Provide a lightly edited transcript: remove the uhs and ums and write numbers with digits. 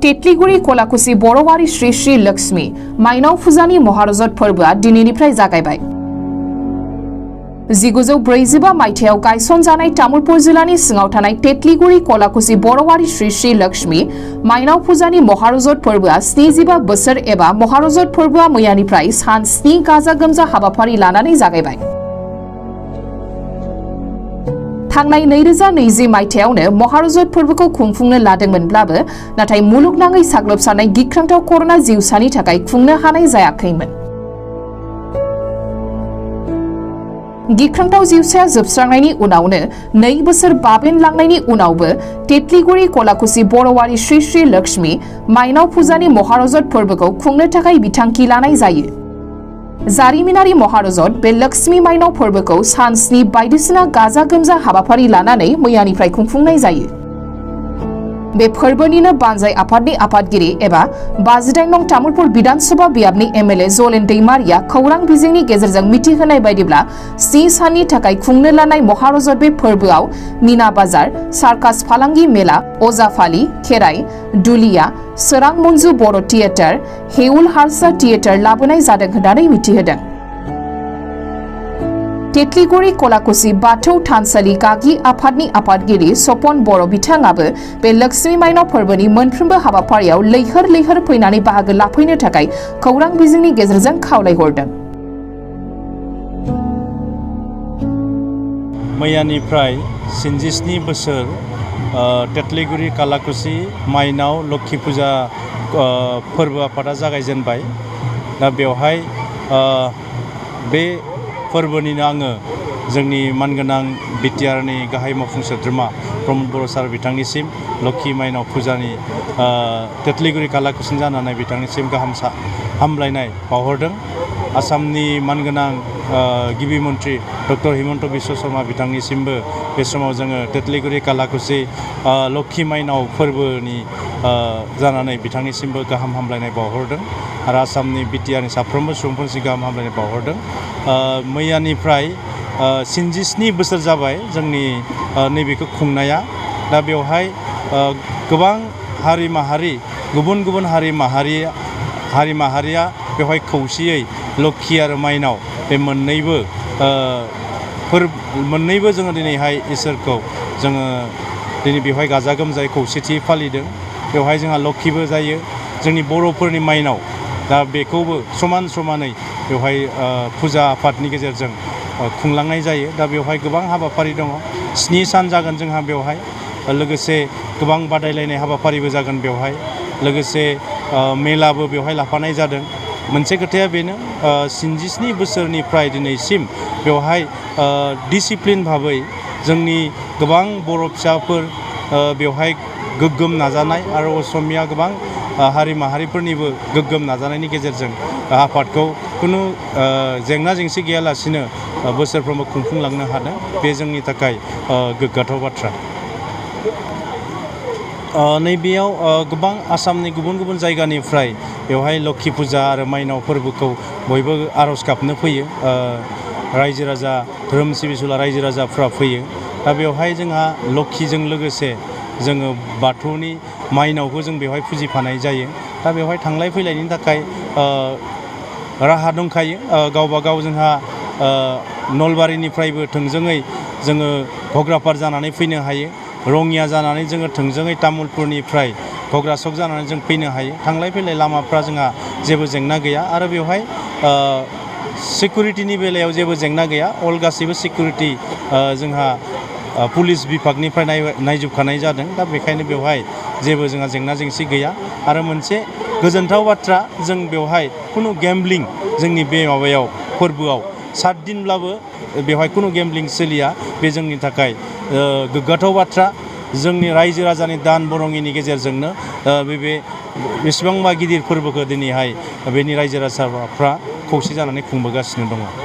टेटलिगुरि कलाकुसि बर'वारि श्री श्री लक्ष्मी माइनाव फुजानि महारजत फोरबोआ दिनैनिफ्राय जागायबाय। 1945 मायथाइयाव गायसनजानाय तामुलपुर जिल्लानि सिङाव थानाय टेटलिगुरि कलाकुसि बर'वारि श्री श्री लक्ष्मी माइनाव फुजानि महारजत फोरबोआ 75 बोसोर एबा महारजत फोरबोआ मैयानिफ्राय सान 7 गाजा गोमजा हाबाफारि लानानै जागायबाय। थांनाय 2020 मायथाइयावनो महारजत फोरबोखौ खुंफुंनो लादोंमोनब्लाबो नाथाय मुलुगनाङै साग्लोबसारनाय गिख्रंथाव कर'ना जिउसानि थाखाय खुंनो हानाय जायाखैमोन। गिख्रंथाव जिउसाया जोबस्रांनायनि उनावनो 2 बोसोर बाबेनलांनायनि उनावबो टेटलिगुरि कलाकुसि बर'वारि श्री श्री लक्ष्मी माइनाव फुजानि महारजत फोरबोखौ खुंनो थाखाय बिथांखि लानाय जायो। जारिमिनारि महारजत बे लक्ष्मी माइनाव फोरबोखौ सान 7 बायदिसिना गाजा गोमजा हाबाफारि लानानै मैयानिफ्राय खुंफुंनाय जायो। बे फोरबोनिनो बानजाय आफादनि आफादगिरि एबा 52 नं तामुलपुर विधानसभा बियाबनि एमएलए जलेन दैमारिया खौरां बिजोंनि गेजेरजों मिथिहोनाय बायदिब्ला 3 साननि थाखाय खुंनो लानाय महारजत बे फोरबोआव मीना बाजार, सार्कास फालांगि मेला, अजाफालि, खेराइ, दुलिया, सोरां मन्जु बर' थियेटार, हेउल हारसा थियेटार लाबोनाय जादों होननानै मिथिहोदों। टेटलिगुरि कलाकुसि बाथौ थानसालि गागि आफादनि आफादगिरि सपन बर' बिथाङाबो बे लक्ष्मी माइनाव फोरबोनि मोनफ्रोमबो हाबाफारियाव लैहोर लैहोर फैनानै बाहागो लाफैनो थाखाय खौरां बिजोंनि गेजेरजों खावलायहरदों। मैयानिफ्राय 77 बोसोर टेटलिगुरि कलाकुसि माइनाव लक्ष्मी फुजा फोरबो आफादा जागायजेनबाय। दा बेवहाय बे फोरबोनिनो आङो जोंनि मानगोनां बिटिआरनि गाहाय मावफुं सोद्रोमा प्रमद बर' सार बिथांनिसिम लक्ष्मी माइनाव फुजानि टेटलिगुरि कलाकुसिनि जानानै बिथांनिसिम गाहाम हामलायनाय बावहरदों। आसामनि मानगोनां गिबि मन्त्रि डक्टर हिमन्त बिश्व शर्मा बिथांनिसिमबो बे समाव जोङो टेटलिगुरि कलाकुसि लक्ष्मी माइनाव फोरबोनि जानानै बिथांनिसिमबो गाहाम हामलायनाय बावहरदों आरो आसामनि बिटिआरनि साफ्रोमबो सुबुंफोरनिसिम गाहाम हामलायनाय बावहरदों। मैयानिफ्राय 77 बोसोर जाबाय जोंनि नैबेखौ खुंनाया। दा बेवहाय गोबां हारि माहारि गुबुन गुबुन हारि माहारिया बेवहाय खौसेयै लक्ष्मी आरो माइनाव बे मोननैबो जोङो दिनैहाय इसोरखौ जोङो दिनै बेवहाय गाजा गोमजायै खौसेथि फालिदों। बेवहाय जोंहा लक्ष्मीबो जायो जोंनि बर'फोरनि माइनाव। दा बेखौबो समानै बेवहाय फुजा आफादनि गेजेरजों खुंलांनाय जायो। दा बेवहाय गोबां हाबाफारि दङ। 7 सान जागोन जोंहा बेवहाय, लोगोसे गोबां बादायलायनाय हाबाफारिबो जागोन बेवहाय, लोगोसे मेलाबो बेवहाय लाफानाय जादों। मोनसे खोथाया बेनो 77 बोसोरनिफ्राय दिनैसिम बेवहाय डिसिप्लिन भाबै जोंनि गोबां बर' फिसाफोर बेवहाय गोग्गोम नाजानाय आरो असमिया गोबां हारि माहारिफोरनिबो गोग्गोम नाजानायनि गेजेरजों आफादखौ खुनु जेंना जेंसि गैयालासिनो बोसोरफ्रोमबो खुंफुंलांनो हादों। बे जोंनि थाखाय गोग्गाथाव बाथ्रा। नैबेयाव गोबां आसामनि गुबुन गुबुन जायगानिफ्राय बेवहाय लक्ष्मी फुजा आरो माइनाव फोरबोखौ बयबो आर'ज गाबनो फैयो। रायजो राजा धोरोम सिबिसुला रायजो राजाफ्रा फैयो। दा बेवहाय जोंहा लक्ष्मीजों लोगोसे जोङो बाथौनि माइनावखौ जों बेवहाय फुजिफानाय जायो। दा बेवहाय थांलाय फैलायनि थाखाय राहा दंखायो। गावबा गाव जोंहा नलबारिनिफ्रायबो थोंजोङै जोङो घग्रापार जानानै फैनो हायो, रङिया जानानै जोङो थोंजोङै तामुलपुरनिफ्राय घग्रासक जानानै जों फैनो हायो। थांलाय फैलाय लामाफ्रा जोंहा जेबो जेंना गैया आरो बेवहाय सिकिउरिटिनि बेलायाव जेबो जेंना गैया। अल गासैबो सिकिउरिटि जोंहा पुलिस बिभागनिफ्राय नायजोबखानाय जादों। दा बेखायनो बेवहाय जेबो जोंहा जेंना जेंसि गैया। आरो मोनसे गोजोनथाव बाथ्रा, जों बेवहाय खुनु गेम्बलिं जोंनि बे माबायाव फोरबोआव 7 दिनब्लाबो बेवहाय खुनु गेम्बलिं सोलिया। बे जोंनि थाखाय गोग्गाथाव बाथ्रा। जोंनि रायजो राजानि दान बरङिनि गेजेरजोंनो बेसेबांबा गिदिर फोरबोखौ दिनैहाय बेनि रायजो राजाफ्रा खौसे जानानै खुंबोगासिनो दङ।